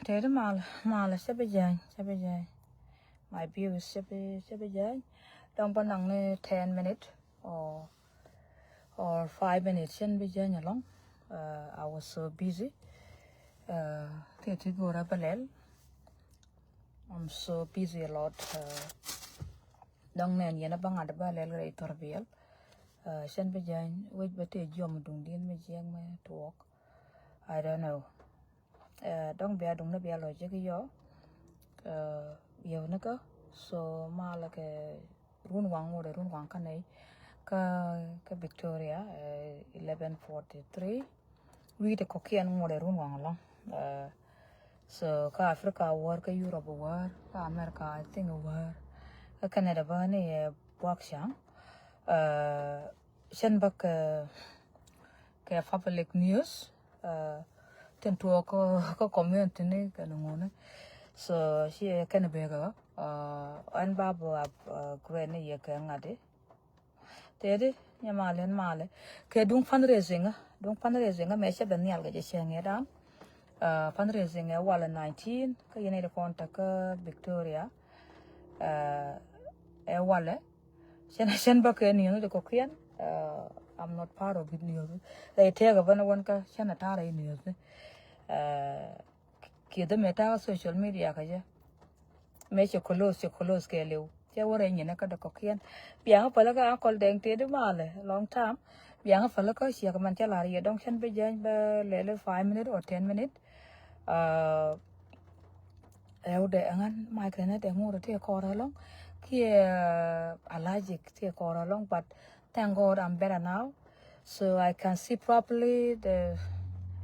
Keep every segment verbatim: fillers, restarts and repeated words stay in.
Tëë di mal, mal cɛ bi jany, cɛ bi jany. My views cɛ bi, cɛ bi jany. Dɔŋ bä naŋ ni ten minute or, or five minutes cɛn bi jany alɔŋ. Uh, I was so busy. Uh, ti ti gora bä lɛl. I'm so busy a lot. Uh, dɔŋ nɛn yɛn a bä ŋa̱t bä lɛl rɛy thɔr biɛl. Uh, cɛn bi jany wec bä ti jiɔm duŋ din mi jiɛk mi tuɔk. I don't know. Eh, dɔ̱ŋ bia duŋni bia lɔ jek yɔ. Eh, yɛwni kä. So malɛ kɛ run waŋ ŋot ɛ run waŋ kä nɛy kä, kä Victoria, eh, eleven forty-three. Wi̱i̱ ti kɔ̱kiɛn ŋot ɛ run waŋ lɔ̱ŋ. Eh, so kä Africa wäär, kä Europe wäär, kä America I think wäär, kä Canada bä ni ɛ buak caŋ. Eh, cɛn bä kɛ, kɛ public news. Uh, tin tuɔɔk kä, kä community ni kɛn ŋuni. So ci kɛn bek ɔ, uh, ɛn ba bä, uh, green ni yɛ kɛ ŋa̱t di. Tëë di nyɛ malɛ, ɛn malɛ kɛ duŋ fundraising, uh, duŋ fundraising, uh, mɛ cɛ bɛ nhial kɛ jɛ cɛ ŋɛ dan. Uh, fundraising ɛ walɛ nineteen kä yɛn ɛ di kɔn tɛ kä Victoria. Uh, ɛ walɛ Cɛn, cɛn bä kɛ news ni ti kɔ̱kiɛn. Uh, I'm not part of it news. Lɛ tɛɛk ɛ bä ni wän kä cɛn ɛ ta̱rɛ i̱ news ni. Uh, kiɛ dhi mɛ ta̱rɛ social media kä jɛ. Mɛ cɛ close, cɛ close kɛ liw. Cɛ wä rɛy nyinɛ kä ti kɔ̱kiɛn. Biaŋ päl kä Uncle Dɛŋ tëë di malɛ long time. Biaŋ päl kä ciɛk mɛn cɛ la̱r yɛ dɔ̱ŋ cɛn bi jɛny bä lɛli five minute or ten minute. Uh, Ɛ wudɛ ɛŋän mac kɛnɛ dɛ ŋurɛ ti kɔrɛ lɔŋ kiɛ allergic ti kɔrɛ lɔŋ, but thank God I'm better now. So I can see properly. The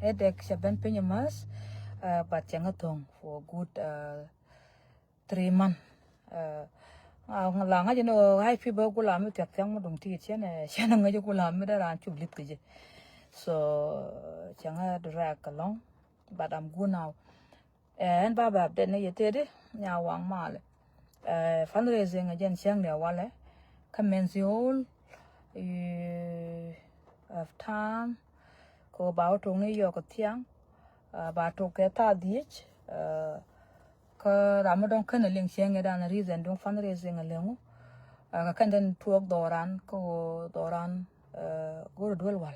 headache cɛ ben piny mas, uh, but cɛ ŋä thong for good, uh, three month. Uh, la ŋäc ni high fever gulam mi thiak thiak mi duŋ ti cɛn cɛn ŋäc gulam mi dɛ ran cuk lith kɛ jɛ. So cɛ ŋä drag along, but I'm good now. Ɛn ba bɛ update ni yɛ tëëdi nya waŋ malɛ. Fundraising ɛ jɛn cäŋ ni ɛ walɛ kä Men's Hall. Have time kɛ ba wä tok ni yɔk kä thiaŋ. Ba tok kɛ thaa dhiec. Kä ram mi dɔŋ kän ɛ liŋ cäŋ ɛ dan reason duŋ fundraising ɛ liŋu. Kä kɛn den tuɔɔk dhɔran kä ɣöö dhɔran go̱r duel wal.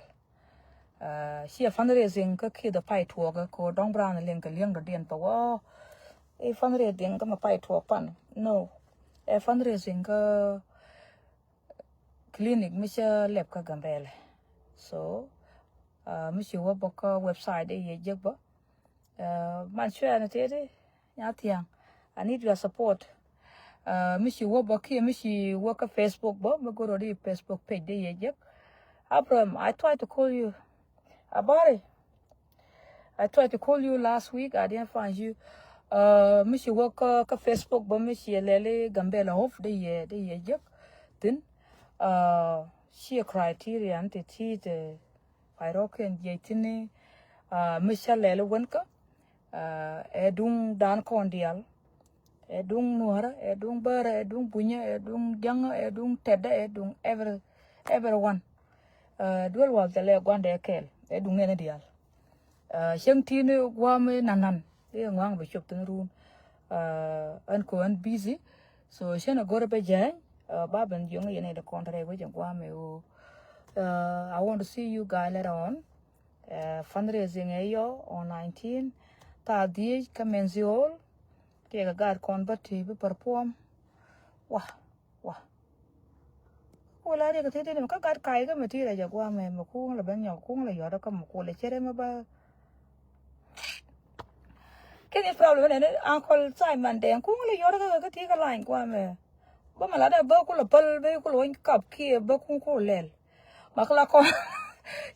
Ciɛ fundraising kä kiɛ dhɛ pay tuɔɔk kä dɔŋ bi raan liŋ kɛ liɛŋ dɔ̱diɛn pa wä. I̱ fundraising kä mɛ pay tuɔɔk pan. No. Ɛ fundraising kä clinic mi cä lɛp kä Gambɛlɛ. So mi ci wä bä kä website i̱ yɛ jek bä. Man cuɛ ni tëëdi nya thiaŋ. I need your support. Mi ci wä bä kiɛ mi ci wä kä Facebook bä mi go̱r rɔ di Facebook page di yɛ jek. Abraham, I try to call you. Abari, I tried to call you last week. I didn't find you. Mi ci wä kä, kä Facebook bä mi ci lɛli Gambɛlɛ Hope di yɛ, di yɛ jek. Thin ci criteria ti ti ti Pay rɔ kɛn jiɛc thi̱n ni mi cä lɛl wän kä ɛ duŋ dan kɔn diaal. Ɛ duŋ nuɔ̱rä, ɛ duŋ bärä, ɛ duŋ bunyä, ɛ duŋ jaŋä, ɛ duŋ tɛtdä, ɛ duŋ every, everyone. Duel wal thɛlɛ guandɛ kɛɛl ɛ duŋ nɛn diaal. Cäŋ ti̱n gua̱a̱m nan nan i̱ ŋɔaŋ bɛ cop thi̱n run. Ɛn ko ɛn busy. So cän a go̱r bɛ jɛny ba ben jiɔŋ yɛn in the contract wecɛ gua̱a̱m ɛ ɣöö I want to see you guys later on. Fundraising ɛ yɔ on nineteen thaa dhiec kä Men's Hall. Kiɛ kɛ gaat kɔn bä ti bi perform. Wa, wa. Kula riek ti ti ni kä gat kai kä mi ti rɛ jɛ guamɛ mi kuŋ la ben nyɔk kuŋ la yɔt kä mi kula cɛrɛ mi ba. Kini problem ni Uncle Simon Deng kuŋ la yɔt kä kä ti kä line guamɛ. Bä mi la dɛ bä kula päl bä kula weny kap kiɛ bä kuŋ kula lɛl. Ma kɛ la kɔn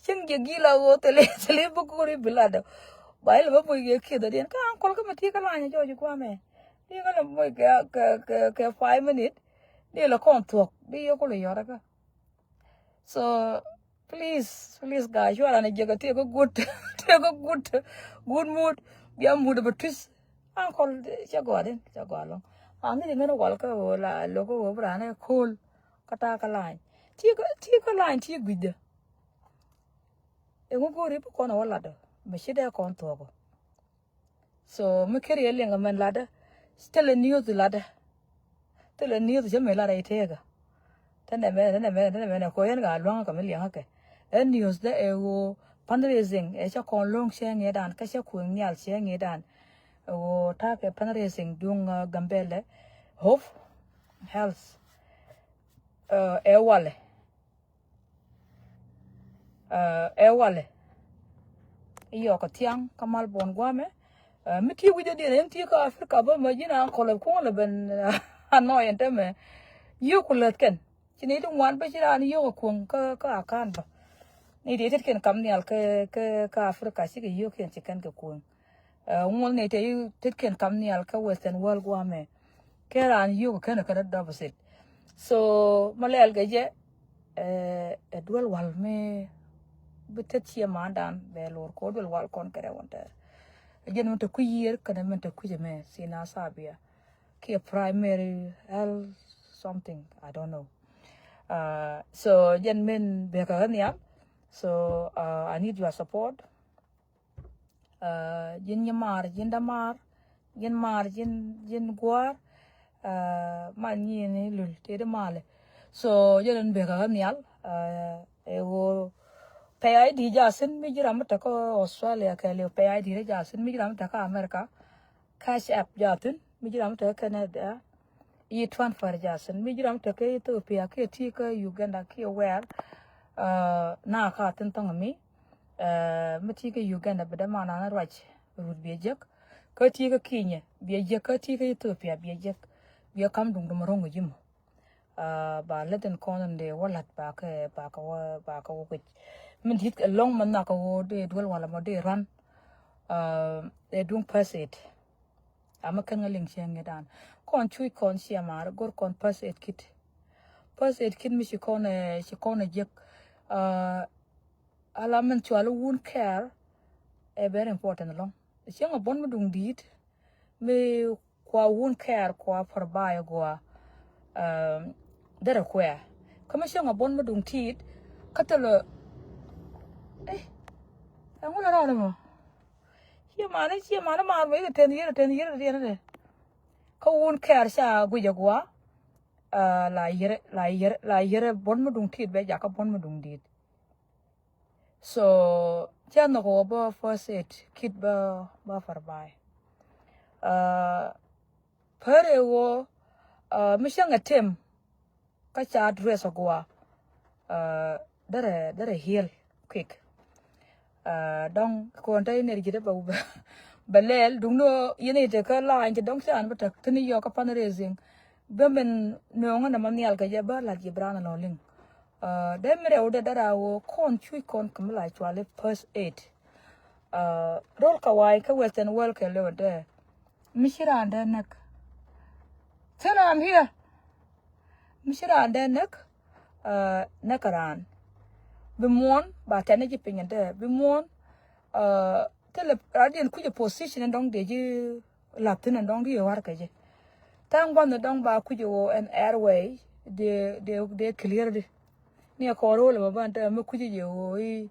cieŋ jɛ gi̱i̱l a ɣöö thilɛ, thilɛ bä go̱o̱ri bi lat dɔ. Ba ilɛ bä moc kɛ kieth adiɛn kä Uncle kä mi ti kä lany jɔɔc guamɛ. Ti kä lɛ moc kɛ, kɛ, kɛ, kɛ five minute. Ni lɛ kɔn thuɔ̱k bi yɛ kulɛ yɔt kä. So please, please guys, cuarɛ ni jɛ kɛ ti kä good, ti kä good, good mood. Bia mood bä twist. Uncle cɛ gɔaa din, cɛ gɔaa lɔŋ. Ani di ŋän wal kä ɣöö la lo̱k kä ɣöö bi raan ɛ ko̱l. Kä ta̱a̱ kä lany ti kä, ti kä lany ti gui̱cdä. Eŋu go̱o̱ri bi kɔn ɛ wä latdä mɛ ci dee kɔn thuɔ̱k ɔ. So mi keri ɛ liŋ kɛ mɛn latdä. Thilɛ news latdä. Thilɛ news cɛ mi latdä itek. Tɛnɛ mɛ, tɛnɛ mɛ, tɛnɛ mɛ nɛ kɔ yɛn ka luaŋ kɛ mi liɛŋ kɛ. Ɛ news dɛ ɛ ɣöö fundraising ɛ cɛ kɔn lo̱ŋ cɛ ŋi̱i̱dan kä cɛ kueŋ nhial cɛ ŋi̱i̱dan. Ɛ ɣöö ta̱a̱ kɛ fundraising duŋ Gambɛlɛ Hope Health. Ɛ walɛ. Ɛ walɛ. Iyɔk kɛ thiaŋ kä mal buɔn guamɛ. Mi ti wi̱cdä diɛn ɛn ti kä Africa bä mɛ ji̱n an kɔlɛ kuɔn lɛ ben anɔyɛn tämɛ. Yio̱k ku läth kɛn ci ni ti ŋuan bä ci raan yio̱k ɛ kuɔn kä kä akan bä. Ni ti tet kɛn kam nhial kä kä kä Africa cikɛ yio̱k kɛn ci kɛn kɛ kuɔn. Ŋuɔl ni te yi tet kɛn kam nhial kä Western world guamɛ. Kɛ raan yio̱k kɛn kɛn dɔp sit. So ma lɛl kɛ jɛ ɛ duel wal mi bi tet cie mandan bɛ lor ko duel wal kɔn kɛrɛ wantɛ. Jɛn mi te kui̱ yier kɛn mi te kui̱ jɛ mɛ sina sabia kiɛ primary health something I don't know. So jɛn min bɛ kɛ nhial. So I need your support. Ji̱n nyi maar ji̱n dämaar ji̱n maar ji̱n ji̱n gua̱a̱r. Man nyi ni lul tëë di malɛ. So jɛ rin bek kä nhial. Ɛ ɣöö pɛy I D jasin mi ji̱ ram mi tekä Australia kɛɛliw pɛy I D rɛ jasin mi ji̱ ram mi tekä America. Cash App jasin mi ji̱ ram mi tekä Canada. Yi transfer jasin mi ji̱ ram mi tekä Ethiopia kiɛ ti kä Uganda kiɛ wɛɛr. Na ka thin thɔŋ mi mi ti kä Uganda bi däman an ruac rut biɛ jek. Kä ti kä Kenya biɛ jek kä ti kä Ethiopia biɛ jek. Biɛ kam duŋ dum roŋ ji̱ mɔ. Ba lät in kɔn in dee wä lat ba kɛ ba kɛ wä ba kɛ wä guic. Min dit kɛ lɔŋ mɛ nhak kɛ wä dee duel wala mɔ dee ran. Dee duŋ pɛsit. Amä kɛn ŋä liŋ cieŋ ŋi̱dan kɔn cuc kɔn ciɛ mar gor kɔn first aid kit. First aid kit mi ci kɔn ci kɔn jek. Ala min cual wound care ɛ very important lɔŋ. Cieŋ a buɔn mi duŋ di̱i̱t mi kua wound care kua pär ba̱a̱ ɛ gua. Derɛ kuɛ kä mi cieŋ a buɔn mi duŋ ti̱i̱t kä thilɛ. Ɛŋu lɛ rɔɔdɛ mɔ. Ciɛ mani ciɛ mani maar mɛ i̱ kɛ ten yier ten yier diɛn dɛ. Kä wound care ca guic a gua. La yɛrɛ la yɛrɛ la yɛrɛ buɔn mi duŋ ti̱i̱t bɛ jakä buɔn mi duŋ di̱i̱t. So cɛ nhɔk wä bä first aid kit bä bä pär ba̱a̱. Pär ɛ wä mi cäŋ ɛ tem. Kä ca dress a gua. Derɛ derɛ heal quick. Dɔŋ kɔn te iner ji̱ dee bɛ lɛɛl duŋni ɔ yɛn i̱ te kä la̱a̱ny ti dɔŋ can bä te thi̱n i̱ yɔk kä fundraising. Bä min nööŋä nɛ ma nhial kɛ jɛ bä la̱t ji̱ bran lɔ liŋ. Dee mi rɛw dee dara wä kɔn cuc kɔn kɛ mi la cuali first aid. Rol kɛ wa̱a̱ kä Western world kɛ lewä dee mi ci raan dee näk. Thin I'm here. Mi ci raan dee näk. Näk raan bi muɔ̱ɔ̱n ba tɛn ji̱ piny dee bi muɔ̱ɔ̱n. Thilɛ radiɛn kucä position in dɔŋ dee ji̱ la̱th thin in dɔŋ di yɛ war kɛ ji̱. Tha̱a̱ŋ gua̱nh in dɔŋ ba kucä woo ɛn airway dee dee dee clear di. Ni ɛ kɔɔr woo lɛ bä ban te mi kucä jɛ woo i̱.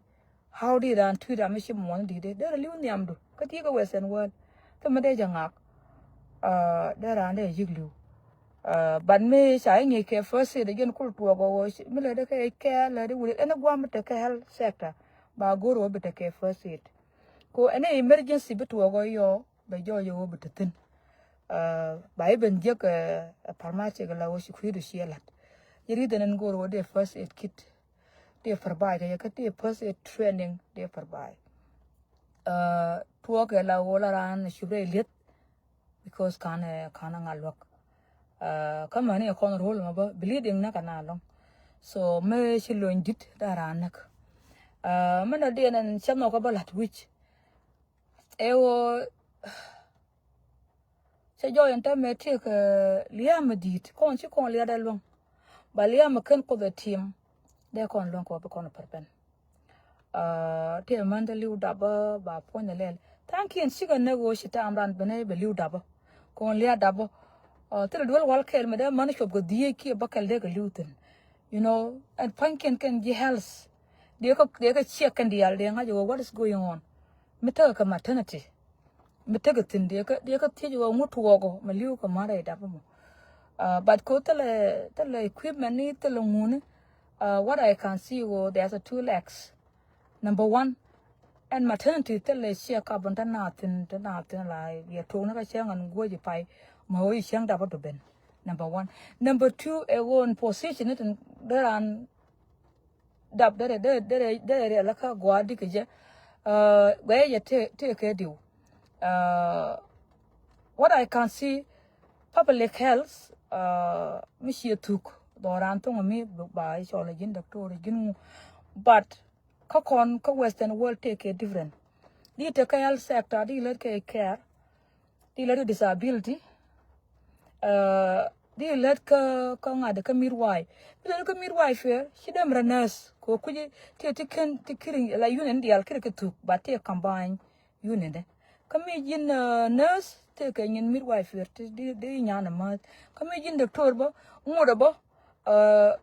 How di raan tui̱ ram mi ci muɔ̱ɔ̱n di dee derɛ li̱w nhiamdu kä ti kä Western world. Kä mi dee jɛ ŋak. Dee raan dee yi̱k li̱w. But mi ca i̱ ŋi̱i̱c kɛ first aid jɛn kul tuɔɔk ɔ woo mi lɛ dee kɛ kɛ lɛ dee wuli ɛn guam mi te kɛ health sector. Ba go̱r wä bi te kɛ first aid. Ko ɛn emergency bi tuɔɔk ɔ yɔ bɛ jɔɔc ɔ wä bi te thin. Ba i̱ ben jiäk ɛ pharmacy kɛ la wä ci kui̱du ciɛ lat. Yɛ ri̱th ɛn ɛn go̱r wä dee first aid kit. Dee provide kɛ yɛ kä dee first aid training dee provide. Tuɔɔk kɛ la wä la raan cup rɛ lieth. Because kan kan ŋa luäk. Kä mani ɛ kɔn rol ma bä bleeding näk ana lɔŋ. So mɛ ci lony dit da raan näk. Mɛ na diɛn ɛn cɛ nhɔk kä bä lat wi̱c. Ɛ wä cɛ jɔɔc ɛn tɛmɛ tiek lia̱a̱ mi di̱i̱t kɔn ci kɔn lia̱a̱ dɛ luäŋ. Ba lia̱a̱ mi ken kuoth ɛ tim dee kɔn luäŋ kɛ wä bi kɔn pär pɛn. Tëë män te li̱w dapä ba puɔ̱ny lɛl tha̱a̱ŋkiɛn cikɛ näk ɣöö ci ta̱a̱m ran ben ɛ bɛ li̱w dapä. Kɔn lia̱a̱ dapä. Thilɛ duel wal kɛɛl mi dee män cuɔp kɛ dhieec kiɛ bä kɛl dee kɛ li̱w thi̱n. You know ɛn pua̱nykiɛn kɛn ji̱ health. Dee kä dee kä ciɛk kɛn diaal dee ŋa̱c ɣöö what is going on. Mi tekɛ kɛ maternity. mi tekɛ thi̱n diɛ kä diɛ kä thiec ɣöö ŋut tuɔɔk ɔ mi li̱w kɛ ma̱n rɛy dap mɔ. But ko thilɛ thilɛ equipment ni thilɛ ŋuni. What I can see ɣöö there's a two legs. Number one, ɛn maternity thilɛ check up in te na thin te na thin la yɛ tok ni kä cäŋ ɛn guɔ̱c i̱ pay. Ma ɣöö i̱ cäŋ dap a du ben. Number one. Number two, ɛ ɣöö in position ni tin dee ran dap derɛ derɛ derɛ derɛ riɛl kä gua̱a̱r di kɛ jɛ. Guɛyɛ jɛ tëë tëë kɛ diw. What I can see, public health mi ciɛ thuk dhɔran thoŋ mi ba cɔl ji̱n doctor ji̱n ŋu. But kä kɔn kä western world tëë kɛ different. Di tëë kɛ health sector di lät kɛ care. Di lät kɛ disability. Di lät kä kä ŋa̱t kä midwife. Di lät kä midwife fɛ ci däm rɛ nurse kɛ kui̱ ti ti kän ti kiri la unit dial kiri kɛ thuk ba ti combine unit dɛ. Kä mi ji̱n nurse ti kɛ nyin midwife fɛ ti di di nyan a math. Kä mi ji̱n doctor bä ŋut a bä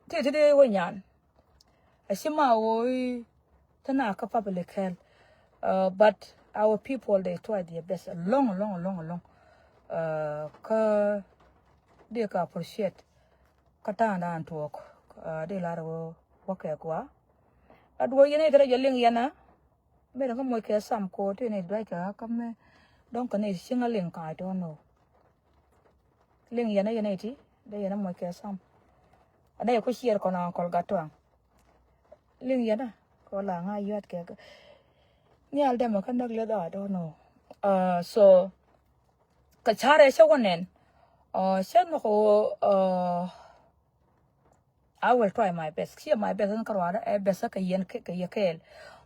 ti ti di wä nyan. A ci ma woi tena kä public health. But our people they try their best along along along along. Kä di ka appreciate kä ta̱a̱ dan tuɔɔk. Di lar wä wä kɛ gua. A duɔ yɛn itherɛ jɛ liŋ yɛn a mɛn kä moc kɛ sam ko ti ni duac kɛ kä mɛ dɔŋ kɛ ni cieŋ a liŋ ka I don't know. Liŋ yɛn a yɛn a iti dee yɛn a moc kɛ sam. A dee yɛ ku ciɛɛr kɔn a kɔl gat tuaŋ. Liŋ yɛn a kɔ la ŋa yuat kɛ kɛ nhial dɛmɛ kä näk leth a I don't know. So kɛ carɛ cä wä nɛn cä nhɔk ɣöö I will try my best. Kiɛ my best ɛn kä ruaadä ɛ best kä yɛn kɛ yɛ kɛɛl.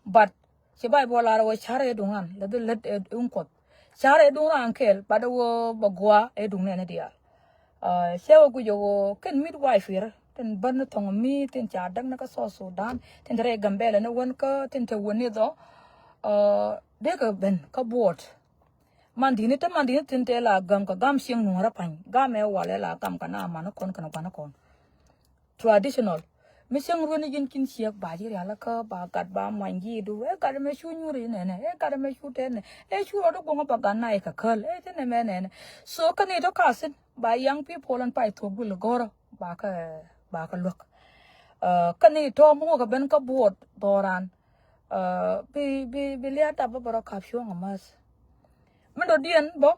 But ci Bible lar wä carɛ duŋ an lɛ dhi lät ɛ un kuɔth. Carɛ duŋ ran kɛɛl but wä bɛ gua ɛ duŋ nɛn diaal. Cɛ wä guic wä kɛn midwife ir tin bän ni thɔŋ mi tin ca däk ni kä South Sudan tin te rɛy Gambɛlɛ ni wän kä tin te wä ni dhɔ. Dee kɛ ben kä buɔt. Man dini te man dini tin te la gam kä gam cieŋ nuɔrä pany gam ɛ wal ɛ la gam kä na man kɔn kɛn guan kɔn. Traditional. Mi cieŋ rueni ji̱n kin ciek ba ji̱ rial kä ba gat ba muany ji̱ du ɛ gat mɛ cu nyuri nɛnɛ ɛ gat mɛ cu tɛnɛ ɛ cu rɔ di guɔŋ ba gat na ikä käl ɛ tɛnɛ mɛ nɛnɛ. So kani to kasin ba young people and pay thok bil goro ba kä ba kä luäk. Kani to mu wä kä ben kä buɔt dhoran. Bi bi bi liat dap bä bä rɔ kap cuɔ̱ŋ amäth. Mi dɔ̱diɛn bä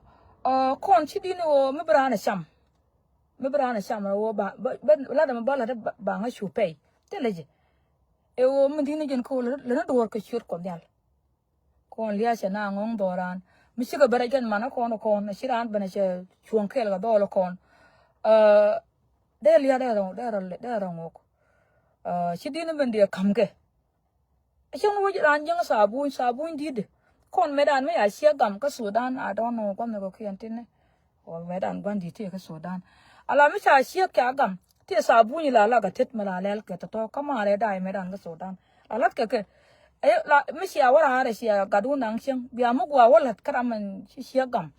kɔn ci di̱n ɣöö mi bi raan ɛ cam. Mi bi raan ɛ cam rɛ ɣöö ba ba lat ɛmɛ ba lat ba ŋä cu pɛy. Thilɛ jɛ. Ɛ ɣöö mi di̱n jɛn kä ɣöö lät ni duɔ̱ɔ̱r kɛ ciöt Kuɔth Nhial. Kɔn lia̱a̱ cɛ na ŋɔ̱ŋ dhɔran mi cikɛ ben ɛ jɛn man ɛ kɔn ɛ kɔn ɛ ci raan ben ɛ cɛ cuɔ̱ŋ kɛɛl kɛ dhɔɔl ɛ kɔn. Dee lia̱a̱ dee rɔ dee rɔ dee rɔ ŋok. Ci di̱n ben diɛ ka̱m kɛ. Cäŋ wec raan jiäŋ thabuny thabuny di̱t. Kɔn metdan mi ya ciek gam kä Sudan, I don't know gua̱n mi kɔ̱kiɛn tini. Wä metdan gua̱n di̱t ti kä Sudan. Ala mi ca ciek ca gam ti thabuny la lak a tet mi la lɛl kɛ tɔtɔ kä marɛ day metdan kä Sudan. La lat kɛ kɛ. Ɛ la mi cia wä raan rɛ cia gat wun naŋ cieŋ bia mi gua wä lat kä ram mi ci ciek gam.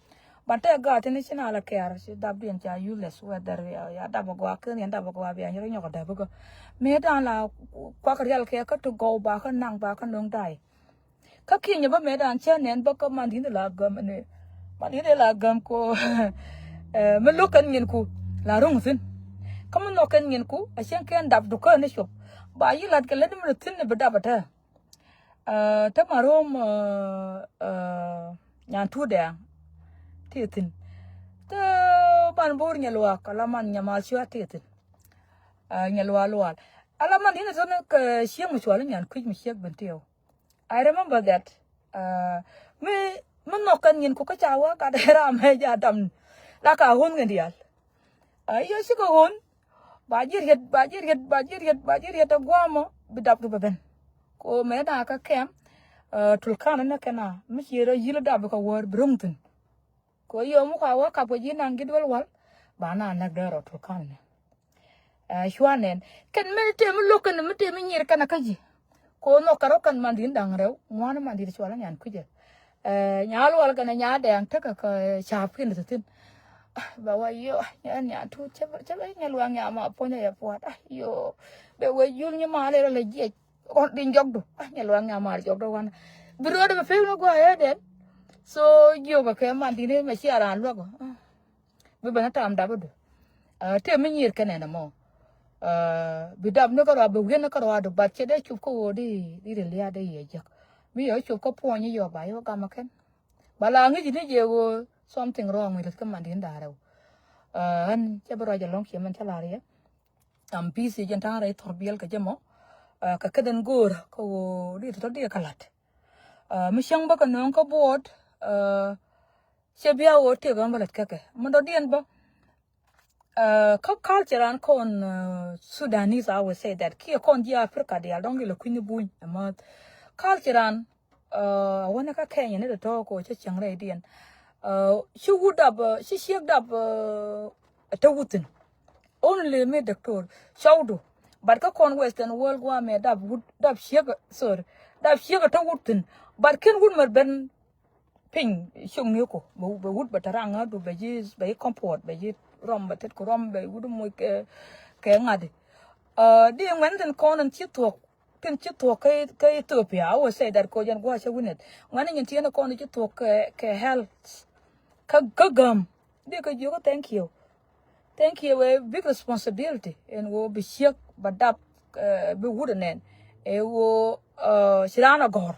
Ban tɛ gaat tini ci na la kɛɛr ci dap diɛn ca useless whether ya dap a gɔaa ken yɛn dap a gɔaa bia nyɔk nyɔk a dap a gɔ. Mëë dan la kuak rial kɛ kä ti gɔw ba kä naŋ ba kä no̱ŋ day. Kä kiɛ nyɛ bä mëë dan cä nɛn bä kä man di̱n la gäm ni man di̱n la gäm ko. Mi lo̱k kɛn nyin ku la ro̱ŋ thi̱n. Kä mi nhɔk kɛn nyin ku a cieŋ kɛn dap dukä ni cop ba yi lat kɛ lät mi thi̱n ni bi dap a tɛ. Te ma rom nyan tu dɛŋ ti thi̱n. Te ban bor nyɛ luak ala man nyɛ mal cua ti thi̱n. Nyɛ lual lual ala man yini tɔni kɛ cieŋ mi cual nyan kui̱c mi ciek ben tiɛw. I remember that. Mi mi nhɔk kɛn nyin ku kä ca wä gat ram mɛ ja dam la ka hon kɛn dial. Yɛ cikɛ hon. Ba ji̱ riet ba ji̱ riet ba ji̱ riet ba ji̱ riet a guamɔ bi dap du bɛ ben. Ko mɛ na kä kɛm. Tulkan ni kɛn a mi ci rɔ yil dap kɛ wär bi ro̱ŋ thin. Ko yom mi kua wä kap kɛ ji̱ naŋ ji̱ duel wal ba na näk dee rɔ tulkan ni. Cua nɛn kɛn mi te mi lo̱k kɛn mi te mi nyir kɛn a kä ji̱. Ko nhɔk kɛ rɔ kɛn man di̱n da̱ŋ rɛw ŋuan man di̱n cual nyan kui̱cɛ. Nya luɔl kɛn nya dɛŋ tekɛ kɛ cap kin thi̱thi̱n. Bɛ wä yo nya nya tu cɛ bɛ nya luaŋ nya ma puɔnyɛ yɛ puat. Yo bɛ wä yul nyi ma lɛ rɔ lɛ jiɛc. Kɔn din jɔkdu nya luaŋ nya ma jɔkdu wan. Bi rɔɔdɛ bɛ pek ni guayɛ dɛn. So jiök kɛ man di̱n mɛ cia raan luäk. Bi ben a tam dap idu. Tëë mi nyier kɛn ɛn ɛmɔ. Bi dap ni kärɔa, bi wi̱n ni kärɔa du, but cɛ dee cop kä ɣöö di di ri liaat dee yɛ jek. Mi yɛ cop kä puɔ̱ny yɔ ba yɔ gam kɛn. Ba la ŋi̱c ni jɛ ɣöö something wrong with kä man di̱n da̱rɛ. Ɛn cɛ bi ruac ɛlɔ̱ŋ ciɛ mɛn cä la̱r yɛ. I'm busy jɛn ta̱a̱ rɛy thɔr biɛl kɛ jɛ mɔ. Kɛ kɛ den go̱o̱r kä ɣöö di tɔ̱tɔ̱ di kɛ la̱t. Mi cäŋ bä kɛ nööŋ kä buɔt. Cɛ bia ɣöö tëëk ɣän bä lät käkɛ mi dɔ̱diɛn bä. Kä culture an kɔn Sudanese, I will say that kiɛ kɔn ji̱ Africa diaal dɔ̱ŋ ilɛ kui̱ni buny ɛmä. Culture an a wänɛ kä Kenya ni tɔ̱tɔ̱ kɔ cä cäŋ rɛydiɛn. Ci wut dap, ci ciek dap tä wuthin. Only mi doctor cɔwdu. But kä kɔn Western world guamɛ dap wut, dap ciek, sorry, dap ciek tä wuthin. But ken wut mär ben piny cioŋ ni ko bɛ wut bɛ tɛ raŋ adu bɛ ji̱, bɛ ji̱ comfort, bɛ ji̱ rɔm, bɛ tet ku rɔm, bɛ wut moc kɛ, kɛ ŋa̱di. Di ŋuɛn thin kɔn in ci thuɔk, tin ci thuɔk kä, kä Ethiopia. I will say that ko jɛn gua̱ cɛ wi̱nɛt ŋuɛn in nyin tiɛn kɔn ci thuɔk kɛ, kɛ health. Kä, kä gam di kä jiök thank you. Thank you ɛ big responsibility ɛn ɣöö bi ciek ba dap, bi wut nɛn ɛ ɣöö ci raan a gɔ̱r.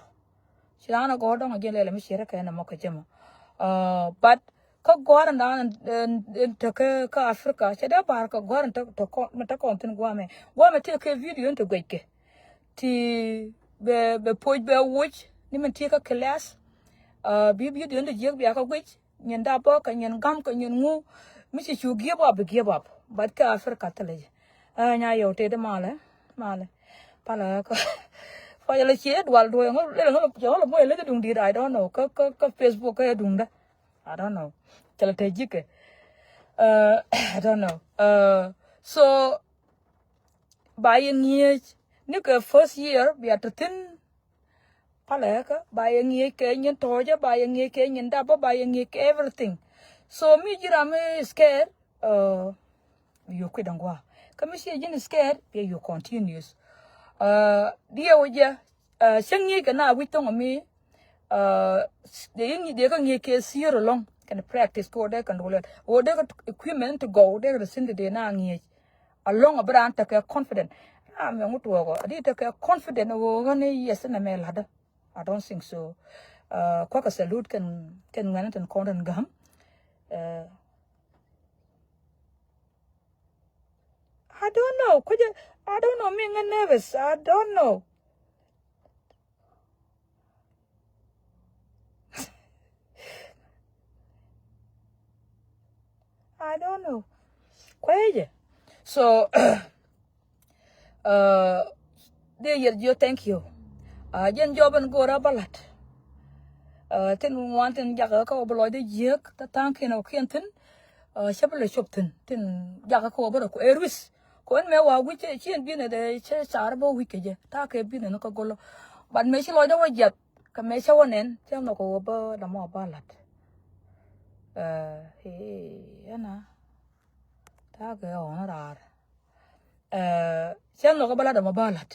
Ci raan a gɔ̱r dɔ̱ŋ a jiɛn lɛl mi ciɛrɛ kɛ nɛ mɔ kɛ jɛ mɔ. But kä gɔ̱r in dan in te kä, kä Africa cɛ dee bar kä gɔ̱r in te, te kɔn, mi te kɔn thin guamɛ. Guamɛ tëë kɛ video in te guec kɛ. Ti bɛ, bɛ poc bɛ wuc ni min ti kä class. Bi video in te jiɛk bia kä guic. Nyin dap bä kɛ nyin gam kɛ nyin ŋu. Mi ci cu give up, give up. But kɛ Africa thilɛ jɛ. Ɛ nya yɛw tëë di malɛ, malɛ. Palɛ kä. Fa yɛlɛ ciɛ dual duɔyɛ ŋä lɛlɛ ŋä lɛ jɛ ŋä lɛ mɔ yɛlɛ jɛ duŋ di̱i̱t, I don't know. Kä, kä, kä Facebook kä yɛ duŋdä. I don't know. Cɛ lɛ te ji̱kɛ. I don't know. So ba yɛ ŋi̱eec ni kɛ first year bia te thi̱n. Palɛ kä ba yɛ ŋi̱eec kɛ nyin tɔ̱ɔ̱cä, ba yɛ ŋi̱eec kɛ nyin dapä, ba yɛ ŋi̱eec kɛ everything. So mi ji̱ ram mi scared. Yio̱k kui̱ da̱ŋ gua̱a̱ kä mi ciɛ ji̱n scared bia yio̱k continuous. Diɛ wä jɛ cä ŋi̱eec kɛ na wi̱c thɔŋ mi. Dee kä ŋi̱eec kɛ sier along kɛn practice kɛ wä dee kɛn dulɛl wä dee kɛ equipment ti gɔw dee kɛ ti sin ti dee na ŋi̱eec. Along a bi raan tekɛ confident. Ram mɛ ŋut tuɔɔkɔ a di tekɛ confident a ɣöö ɣän i̱ yes inɛ mɛ la̱tdä. I don't think so. Kuäkɛ salute kɛn, kɛn ŋuɛn tin kɔn tin gam. I don't know. Kucä, I don't know. Mi ŋä nervous. I don't know. I don't know. Kuecɛ. So dee yɛr jiö thank you. Jɛn jɔbɛn go̱o̱rä bä la̱t. Tin wan tin jakä kä wä bä lɔcdä jiäk tä tha̱a̱ŋ kiɛn ɔ kiɛn thi̱n. Cä bä lɛ cop thi̱n tin jakä kä wä bä rɔ ku ɛ rui̱th. Ku ɛn mɛ wa wi̱c cɛ ciɛn bi̱nɛ dee cɛ car bä wi̱c kɛ jɛ ta̱a̱ kɛ bi̱nɛ ni kä go̱lä. But mɛ ci lɔcdä wä jiath kɛ mɛ cä wä nɛn cä nhɔk kɛ wä bä dämɔ bä la̱t. Ɛna ta̱a̱ kɛ ɣɔn raar. Cä nhɔk kɛ bä la̱t dämɔ bä la̱t.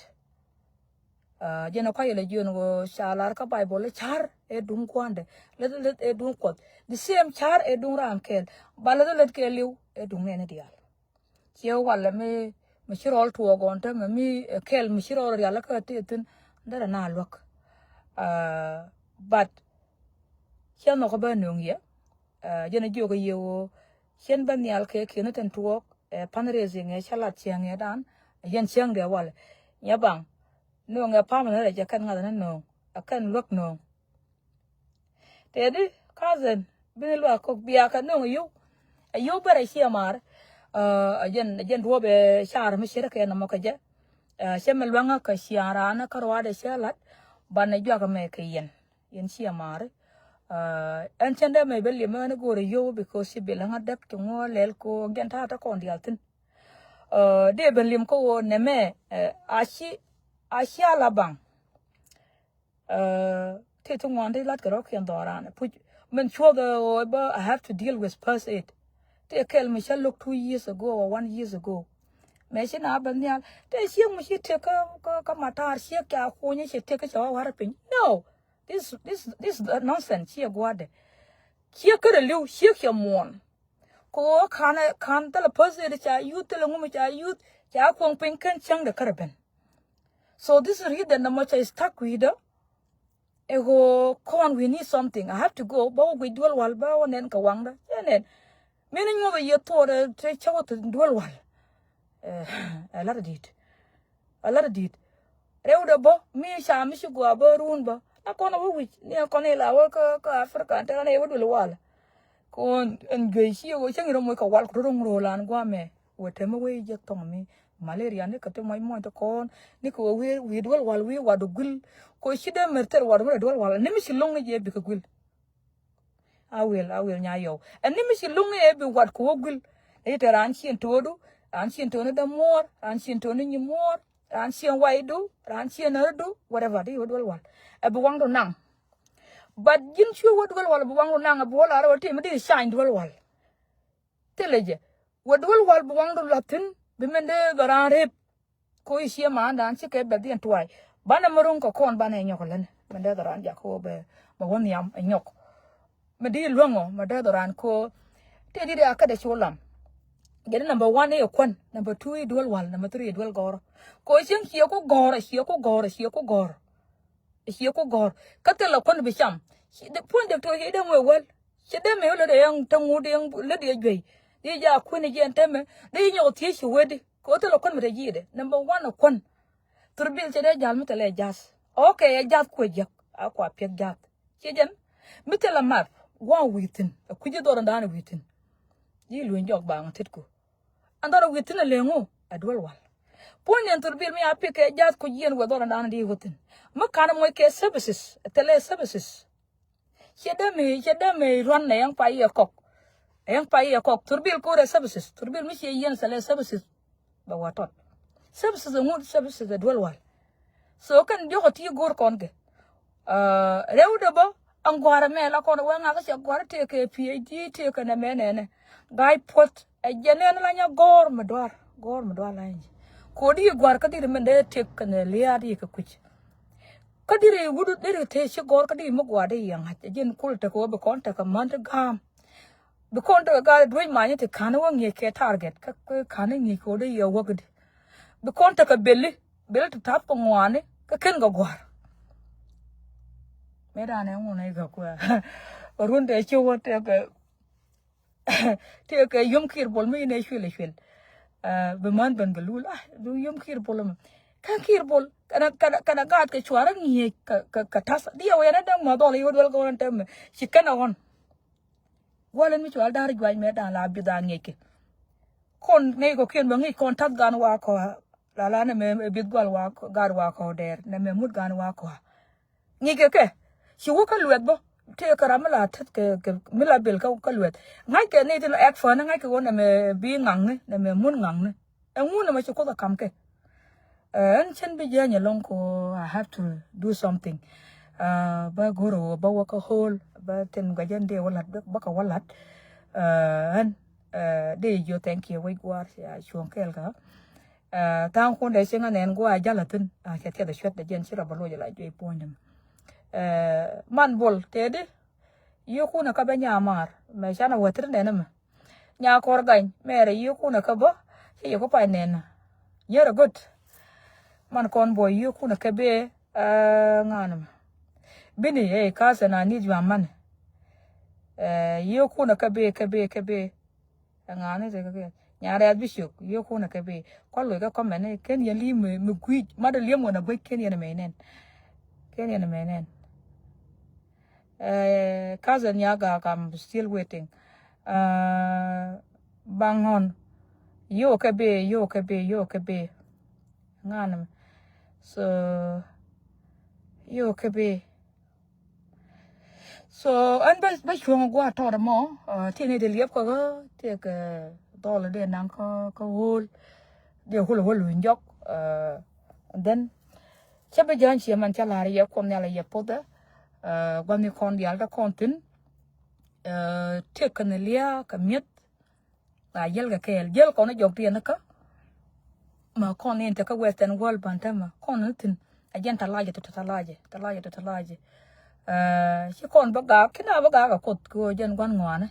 Jɛn ɛ kuayɛ lɛ jiön ɣöö ca lar kä Baibol i̱ ca̱r ɛ duŋ kua̱ndɛ lät lät ɛ duŋ kuɔth. The same ca̱r ɛ duŋ raan kɛɛl ba lät lät kɛɛliw ɛ duŋ nɛɛni diaal. Ciɛ walɛ mi, mi ci rɔl tuɔɔk ɣɔn täämɛ mi kɛl mi ci rɔl rial kä tëë thi̱n. Derɛ na luäk. But ciɛ nhɔk bä nöŋ yɛ. Jɛn a jiök a yɛ ɣöö cien bä nhial kɛ kiɛn ni tin tuɔɔk. Ɛ fundraising ɛ cä lat cieŋ ɛ dan ɛ yɛn cieŋ dee walɛ. Nyɛ baŋ nöŋ ɛ pam ni rɛ jɛ kɛn ŋa̱th ni nöŋ ɛ kɛn luäk nöŋ. Tëëdi cousin bini luaak kɔk bia kɛ nöŋ ɛ yio̱w. Ɛ yio̱w bɛrɛ ciɛ maar. Ɛ jɛn, ɛ jɛn duɔ̱ɔ̱p ɛ car mi ce̱tkɛ nɔmɔ kɛ jɛ. Ɛ cɛ mi luäŋä kɛ ciaŋ raan kä ruaadɛ cɛ la̱t. Banɛ juak ɛmɛ kɛ yɛn, yɛn ciɛ maar. Ɛn cɛn dee mɛ bɛ liɛm ɛn go̱o̱rɛ yio̱w because ci bi läŋä däk ci ŋuɔ lɛl ko gɛn ta̱a̱ te kɔn diaal thi̱n. Dee bɛ liɛm kä ɣöö nɛmɛ a ci, a ci a la baŋ. Ti ti ŋuan ti lat kɛ rɔ kiɛn dhɔran puc min cuɔth ɣöö bä I have to deal with first aid. Ti kɛl mi cä look two years ago or one years ago. Mɛ ci na bä nhial ti ciek mi ci tek kä, kä, kä matar ciek ca kuny ci tek kä ca wä war piny. No. This, this, this is the nonsense. Ciɛ gua̱dɛ. Ciɛ kärɛ li̱w, ciɛ kiɛ muɔ̱ɔ̱n. Kɛ ɣöö ka̱n, ka̱n thilɛ first aid ca yuth, thilɛ ŋum ca yuth, ca kuɔ̱ŋ piny kɛn cäŋdɛ kärɛ ben. So this is reason nɔmɔ ca stuck wi̱i̱dä. Ɛ ɣöö kɔn, we need something. I have to go. Bä wä guic duel wal, bä wä nɛn kɛ waŋdä. Cɛ nɛn. Min nyuɔth a yieth thuɔɔdɛ te cä wä thi̱n duel wal. Ɛ, ɛ lat a di̱i̱t. A lat a di̱i̱t. Rɛwdɛ bä mi ca mi ci gɔaa bä run bä. Na kɔn a wä wi̱c ni a kɔn ila wä kä, kä Africa, te ran ɛ wä duel wal. Kɔn ɛn juey ci wä cäŋ rɔ moc kɛ wal ku rɔ ro̱ŋ ro̱o̱ lan guamɛ. Wä tɛmɛ wä jek thɔŋ mi malaria ni kɛ ti mɔc mɔc ti kɔn ni kɛ wä wi̱i̱, wi̱i̱ duel wal, wi̱i̱ wat guil. Kɔ ci dee mer thil wat mi duel wal ni mi ci loŋ ni jɛ bikɛ guil. A wil, a wil nya yɔw. Ɛn ni mi ci loŋ ni ɛ bi wat kɛ wä guil. Ni te ran cien to̱o̱du, ran cien to̱o̱ni dämuɔɔr, ran cien to̱o̱ni nyimuɔɔr, ran cien waydu, ran cien närdu, whatever, di wä duel wal. Ɛ bi waŋdu naŋ. But ji̱n cu wä duel wal, ɛ bi waŋdu naŋ, ɛ bi wä lar wä tim di cany duel wal. Thilɛ jɛ. Wä duel wal bi waŋdu la̱thi̱n, bi min dee dhɔran rep. Ko i̱ ciɛ maandan cikɛ bɛl dhiɛn tuay. Banɛ mi ro̱ŋ kɛ kɔn banɛ nyɔk län. Min dee dhɔran jak ko bɛ, bɛ wä nhiam ɛ nyɔk. Mi di luäŋɔ, mi dee dhɔran ko. Tëë di ria kädɛ cu lam. Jɛ di number one i̱ kuän, number two i̱ duel wal, number three i̱ duel gɔr. Ko cieŋ ciɛ ku gɔr, ciɛ ku gɔr, ciɛ ku gɔr. Ciɛ ku gɔr. Kä thilɛ kuän bi cam. Ci dee, puɔ̱ny dee to̱ ci dee ŋuɛ wäl. Ci dee mi wä lät yɛn te ŋut yɛn lät yɛ juey. Di ja kuän jiɛn te mi. Di nyɔk thiec ci wet di. Kɛ wä thilɛ kuän mi te ji̱i̱dɛ. Number one ɛ kuän. Thurbil ci dee jal mi thilɛ jath. Okay, ɛ jath kuɛ jiäk. A kua piɛth jath. Ci jɛn. Mi thilɛ math. Gua̱a̱ŋ wi̱i̱ thi̱n. Ɛ kui̱ci dhɔr in da̱a̱n wi̱i̱ thi̱n. Ji̱ luny jɔk baŋ thit ku. An dhɔr wi̱i̱ thi̱n a leŋ ŋu a duel wal. Puɔ̱ny ni an thurbil mi a pik kɛ jath ku jiɛn wä dhɔr an dan di wä thi̱n. Mi kan moc kɛ services, thilɛ services. Ciɛ dee mi, ciɛ dee mi ruan nɛ yɛn pay yɛ kɔk. Yɛn pay yɛ kɔk, thurbil kore services. Thurbil mi ciɛ yɛn thilɛ services. Bɛ wä tɔt. Services ŋut, services a duel wal. So kɛn diɔk a ti go̱r kɔn kɛ. Rɛwdɛ bä, aŋ gua̱rɛ mɛ la kɔn wee ŋakä cɛ gua̱rɛ tëëkɛ P H D tëëkɛ nɛ mɛ nɛnɛ. Ga̱a̱c puɔ̱th ɛ jɛ nɛn la nyɛ gɔ̱r mi dua̱r, gɔ̱r mi dua̱r la nyɛ. Kodi gua̱r kä diri mɛn dee tëëk kɛ nɛ lia̱a̱ di kɛ kui̱c. Kä diri wut diri tëë ci gɔ̱r kä diri mi gua̱r di yɛ ŋa̱c ɛ ji̱n kul tekɛ wä bi kɔn tekɛ män ti ga̱a̱m. Bi kɔn tekɛ gal duec manyä ti ka̱n wä ŋi̱eec kɛ target kä ka̱n ŋi̱eec kɛ wä di yɛ wäk di. Bi kɔn tekɛ beli, beli ti tap kɛ ŋuani kä ken kɛ gua̱r. Mëë dan ɛ ŋun ɛ kɛ kuɛ. Run tɛ ci wä tɛ kɛ tëëkɛ yom Kiir Bol mi inɛ cuil cuil. Bi män ben kɛ lul a du yom Kiir Bol mi. Kɛn Kiir Bol kɛnɛ kɛnɛ kɛnɛ gaat kɛ cuarä ŋi̱eec kɛ kɛ kɛ tath diɛ wä yɛn ɛ däŋ mɔ dhɔl iwä duel kɛ wä ɛn tɛmɛ ci kɛnɛ ɣɔn. Guɔl in mi cual da̱r juac mɛ da̱ŋ la bi̱th a ŋi̱eckɛ. Kɔn ŋi̱eckɛ kiɛn bɛ ŋi̱ec kɔn tath gan wa kɔ la la nɛ mɛ bi̱th gual wa gaat wa kɔ dɛɛr nɛ mɛ mut gan wa kɔ. Ŋi̱eckɛ kɛ ci wä kä luɛth bä tëë kɛ ram mi la tet kɛ kɛ mi la bil kä kä luɛth. Ŋa̱ckɛ ni tin ɛk fäni ŋa̱ckɛ wä nɛ mɛ bi ŋaŋni nɛ mɛ mut ŋaŋni. Ɛŋu nɛ mɛ ci Kuoth ɛ ka̱m kɛ. Ɛn cɛn bi jiɛny ɛlɔ̱ŋ ko I have to do something. Bä go̱r ɛ wä bä wä kä hold bä thin guɛcän dee wä la̱t bä kɛ wä la̱t. Ɛn dee jiɔ thank you wec gua̱a̱r cuɔ̱ŋ kɛɛl kä. Tha̱a̱ŋ kun dee cieŋ ɛn ɛn gua̱a̱ jäl a thin a cɛ thiɛth a cuɛt dee jiɛn ci rɔ bä loc a la juey puɔ̱ny dämɛ. Man bol tëëdi. Yiëë kun ɛ kä bä nyamaar mɛ canɛ wä thir nɛn ɛmɛ. Nya kɔr gany mɛrɛ yiëë kun ɛ kä bä ci yɛ ku pay nɛn. Nyɛrɛ go̱t. Man kɔn buɔy yiëë kun ɛ kä bee ŋa̱n ɛmɛ. Bini ɛ ka̱th ɛn a ni̱th yuam manɛ. Yiëë kun ɛ kä bee kä bee kä bee. Ɛ ŋa̱n ni tekɛ kɛ nya rɛ̈th bi ciök yiëë kun ɛ kɛ bi kual wek kɛ kɔmɛn ni ken yɛn li̱i̱m mi gui̱c mat ɛ li̱em wän ɛ gui̱c ken yɛn ɛ mɛy nɛn. Ken yɛn ɛ mɛy nɛn. Cousin nya gak, I'm still waiting. Baŋ ɣɔn. Yiëë kɛ bi yiëë kɛ bi yiëë kɛ bi. Ŋa̱n ni mɛ so yiëë kɛ bi. So ɛn bä bä cuɔ̱ŋ gua̱a̱ tɔɔt ɛmɔ. Tiɛni ti liɛp kä ɣä tiɛk dhɔl dee naŋ kä kä ɣöl. Dee ɣöl ɣöl luny jɔk. And then cä bi jääny ciɛ man cä la̱r yɛ Kuoth Nhial yɛ pothɛ. Gua̱thni kɔn diaal tä kɔn thi̱n. Tiɛk kɛn lia̱a̱ kɛ mi̱eth. A jäl kɛ kɛɛl jäl kɔn jɔk tiɛn kä. Ma kɔn in te kä Western world ban te ma kɔn ni thi̱n. A jɛn ta lajɛ tɔ ta lajɛ ta lajɛ tɔ ta lajɛ. Ci kɔn bä gak, ci na bä gak a Kuoth kɛ ɣöö jɛn gua̱n ŋɔaani.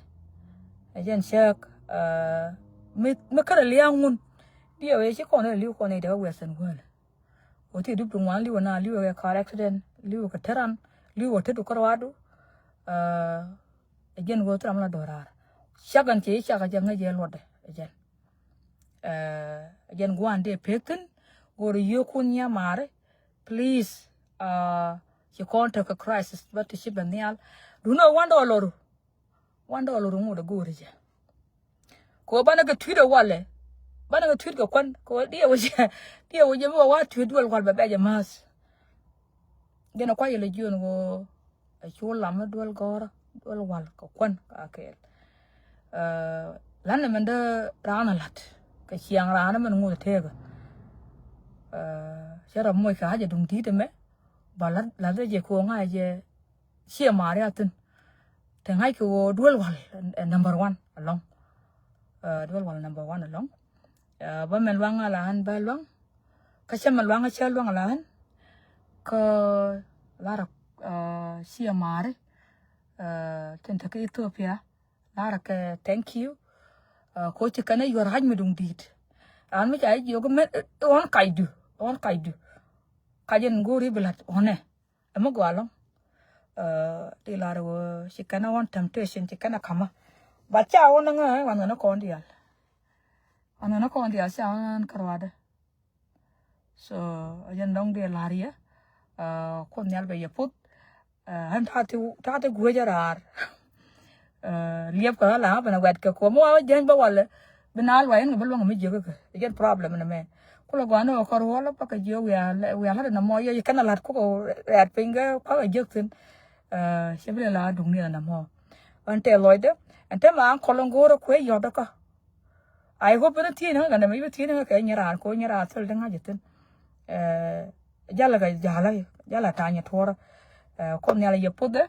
Ɛ jɛn cäk mi mi kärɛ lia̱a̱ŋ ŋun. Diɛw ɛ ci kɔn ɛ li̱w kɔn ɛ dee wɛ Western world. Ɣöö ti dup ti ŋuan li̱w ɛ na li̱w ɛ kɛ car accident, li̱w ɛ kɛ te ran, li̱w ɛ te du kärɔadu. Ɛ jɛn ɣöö thil ram la do̱raar. Cak ɛn cɛ ci cak ɛ jɛ ŋäc ɛ luɔtdɛ ɛ jɛn. Ɛ jɛn gua̱n dee pek thi̱n. Go̱o̱r yio̱o̱kun nyia maari. Please, ci kɔn tekɛ crisis bä ti ci bɛ nhial. Duundɛ wan dɔɔlɔru. Wan dɔɔlɔru ŋot ɛ go̱o̱ri jɛ. Kɛ ɣöö banɛ kɛ tui̱t ɛ walɛ. Banɛ kɛ tui̱t kɛ kuän kɛ ɣöö diɛ wä jɛ, diɛ wä jɛ mi wä wa tui̱t duel wal bɛ bɛ jɛ ma̱a̱th. Jɛn ɛ kuay ilɛ jiön ɣöö ɛ cu lam mi duel gɔ̱rä duel wal kɛ kuän ka kɛɛl. Lan ɛmɛn dee raan ɛ la̱t kɛ ciaŋ raan ɛmɛn ŋot ɛ teekä. Cä rɔ moc kɛ ɣa̱c ɛ duŋ di̱i̱t ɛmɛ ba la̱t la̱t ɛ jɛ kɛ ɣöö ŋa̱c ɛ jɛ ciɛ maari a thi̱n. Te ŋa̱ckɛ ɣöö duel wal ɛ number one alɔŋ. Duel wal number one alɔŋ. Bä mɛn luaŋ a la ɣän bä luaŋ. Kä cä mɛn luaŋ a cä luaŋ a la ɣän. Kä lar a ciɛ maari tin te kä Ethiopia. Lar a kɛ thank you. Ko ci kɛn a yuɔr ɣa̱c mi duŋ di̱i̱t. Raan mi ca jiök mɛn ɣɔn kacdu ɣɔn kacdu. Kac in go̱o̱ri bi la̱t ɣɔnɛ. Ɛmɛ gɔaa ɛlɔ̱ŋ. Ti lar ɣöö ci kɛn a ɣɔn temptation ci kɛn a ka̱mä. But ca ɣɔn ŋä wan ŋän a kɔn diaal. Wan ŋän a kɔn diaal ca ɣɔn kärɔadä. So a jɛn dɔ̱ŋ dee la̱r yɛ. Kuoth nhial bɛ yɛ puth. Ɣän ta̱a̱ ti guec a raar. Liɛp kɛ ɣä la ɣä ben a wɛt kɛ kuɔm mi wa wä jiäny bä walɛ. Bi na luay in kɛ bi luäŋ mi jiäk kɛ jɛn problem ni mɛ. Kulɛ gɔaa ni kɛ kɔr wä lä bä kɛ jiök wiaa wiaa la̱t in a mɔ yɛ kɛn a la̱t kukɛ rɛɛt piny kɛ kua̱k a jiäk thi̱n. Cɛ bi lɛ la duŋ ni in a mɔ. Ɣän tɛ lɔcdä ɛn te ma an kɔl in go̱o̱rä kuɛ yɔt dä kä. I hope bä ni thiec ni ŋä kɛ nɛmɛ i̱ bä thiec ni ŋä kɛ nyɛ raan ko nyɛ raan thil di ŋa̱c ithin. Jalä kɛ jalä jalä ta̱nyɛ tuɔrä. Kuoth nhial yɛ puthɛ.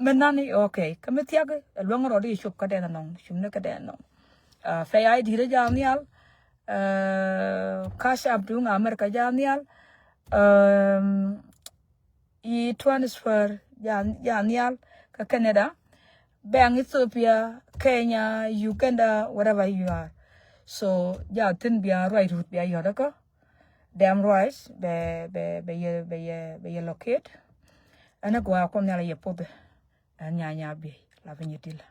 Mɛ nani okay kä mi thiakä ɛ luäŋ rɔɔd i̱ cop kä dɛn anɔŋ cumni kä dɛn anɔŋ. Pɛy a i̱ di̱t ɛ jaa nhial. Cash App duŋ America jaa nhial. I̱ transfer jaa nhial kä Canada, bank Ethiopia, Kenya, Uganda, wherever you are. So jaa thi̱n bia ruac ruth bia yɔt kä dɛm ruac bɛ bɛ bɛ yɛ bɛ yɛ bɛ yɛ locate. Ɛn ɛ gɔaa Kuoth nhial yɛ puth. Ɛn nya nya biey la bi nyi dila.